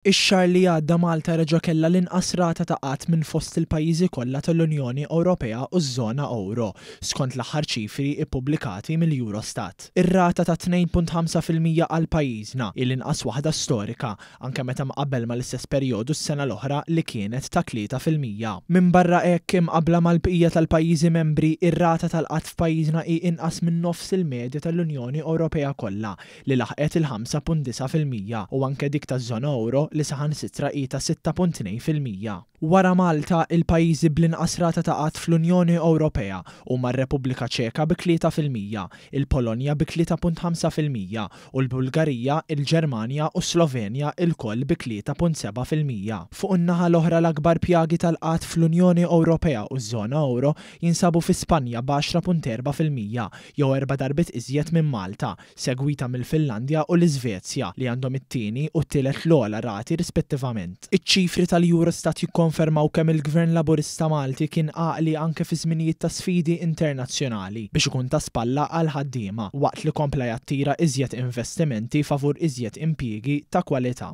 Ix-xahar li għadda Malta reġa' kellha l-inqas rata ta' qgħad minn fost il-pajjiżi kollha tal-Unjoni Ewropea u ż-żona ewro, skont l-aħħar ċifri ppubblikati mill-Eurostat. Ir-rata ta' 2.5% għal pajjiżna hi l-inqas waħda storika, anke meta mqabbel mal-istess perjodu s-sena l-oħra li kienet ta' 3%. Minbarra hekk, imqabbla mal-bqija tal-pajjiżi membri, ir-rata tal-qgħad f'pajjiżna hi inqas minn nofs il-medja tal-Unjoni Ewropea kollha, li laħqet il-5.9% u anke dik taż-żona ewro li saħansitra hi ta' 6.2%. Wara Malta, il-pajjiżi bl-inqas rata ta' qgħad fl-Unjoni Ewropea huma r-Repubblika Ċeka bi 3%, il-Polonja bi 3.5% u l-Bulgarija, il-Ġermanja u s-Slovenja ilkoll bi 3.7%. Fuq in-naħa l-oħra l-akbar pjagi tal-qgħad fl-Unjoni Ewropea u ż-żona ewro jinsabu fi Spanja b'10.4% jew erba' darbiet iżjed minn Malta, segwita mill-Finlandja u l-Iżvezja li għandhom it-tieni u t-tielet l-ogħla rati rispettivament. Iċ-ċifri tal-Eurostat jikkonfermaw kemm il-Gvern Laburista Malti kien għaqli anke fi żminijiet ta' sfidi internazzjonali biex ikun ta' spalla għall-ħaddiema waqt li kompla jattira iżjed investimenti favur iżjed impjiegi ta' kwalità.